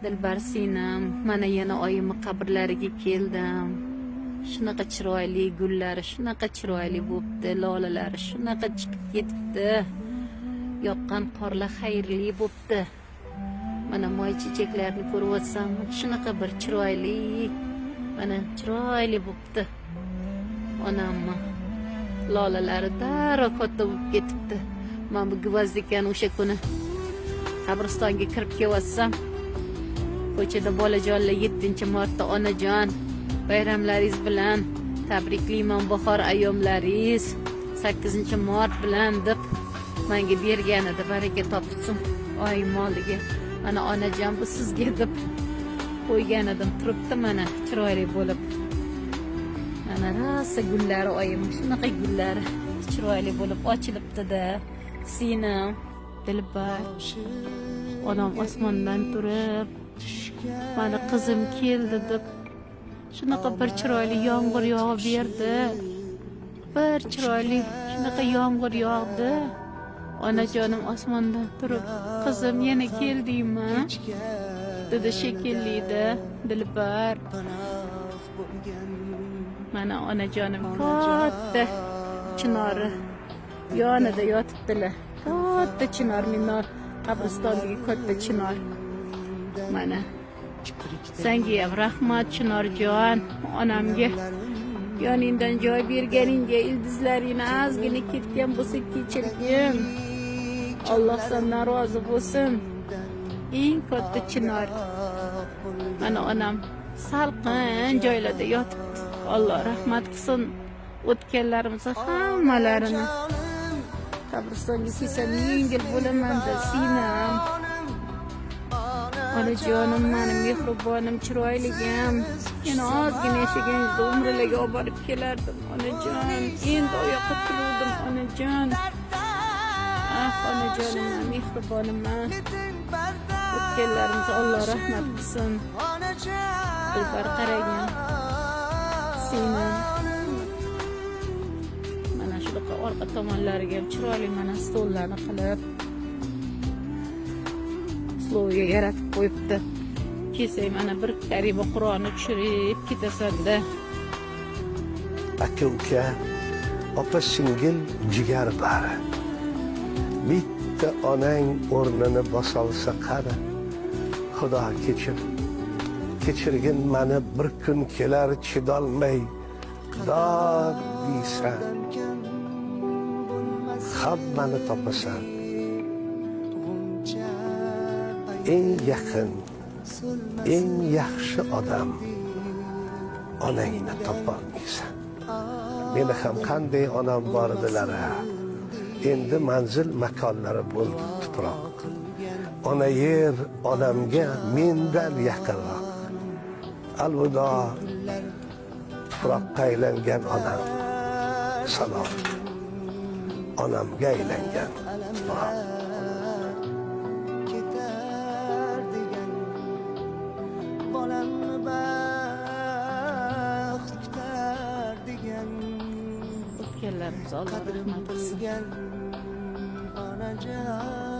Dilbar singlim, mana yana oyimni qabrlariga keldim. Shunaqa chiroyli gullari, shunaqa chiroyli bo'pti, lolalari shunaqa chiqib ketibdi. Yoqqan qorlar xayrli bo'pti. Mana moy chechaklarni ko'ryotsam, shunaqa bir chiroyli, mana chiroyli bo'pti. Onamni lolalari darrov katta bo'lib ketibdi. Mana bu гвоздика ni o'sha kuni qabristonga kirib kelyotsam, ko'chada bolajonlar 7-martda "Onajon, bayramlaringiz bilan tabriklayman, bahor ayyomlaringiz 8-mart bilan" deb menga bergan edi. Baraka topsin oyim oldiga. "Mana, onajon, bu sizga" deb qo'ygan edim, turibdi mana chiroyli bo'lib. Mana rosa gullari, oyim shunaqa gullari chiroyli bo'lib ochilibdi-da. Singlim Dilbar, onam osmondan turib "Mani qizim keldi" deb shunaqa bir chiroyli yomg'ir yog'ib berdi. Bir chiroyli shunaqa yomg'ir yog'di. Onajonim osmondan turib "Qizim, yana keldingmi?" dedi shekillida. Dilbar, mana onajonim katta chinori yonida yotibdilar. Katta chinor, minor qabristondagi katta chinor. Mana senga ham rahmat, chinorjon, onamga yoningdan joy berganingga. Ildizlaringni ozgina ketgan bo'lsa, kechirgin. Alloh sendan rozi bo'lsin. Eng katta chinor. Mana onam salqin joylarda yotibdi. Alloh rahmat qilsin o'tganlarimizni hammalarini. Qabristonga kelsam, yengil bo'lamanda. Singlim, onajonim, mani mehribonim, chiroyligim, yana ozgina yashaganingizda umralarga olib borib kelardim, onajon. Endi oyoqqa turuvdim, onajon. Ah, onajonim, mehribonim, o'tganlarimizga Alloh rahmat qilsin. Dilbar, qaragin, singlim, mana shunaqa orqa tomonlariga ham chiroyli mana stollarni qilib, условия yaratib qo'yibdi. Kelsang, mana bir kariba Qur'onni tushirib ketasanda. Aka uka, opa singil, jigar bari bitta onang o'rnini bosolsa qani? Xudo, kechir, kechirgin mani. Bir kun kelar, chidolmay dod deysan, hammani topasan. Eng yaqin, eng yaxshi odam onangni topolmaysan. Meni ham qanday onam bor edilar a. Endi manzil makonlari bo'ldi tuproq. Ona yer onamga mendan yaqinroq. Alvido, tuproqqa aylangan onam. Salom, onamga aylangan tuproq. Ketar degan, bolamni baxt kutar degan. O'tganlarimiz Alloh Qadrim rahmat qilsin. bilgan onajon.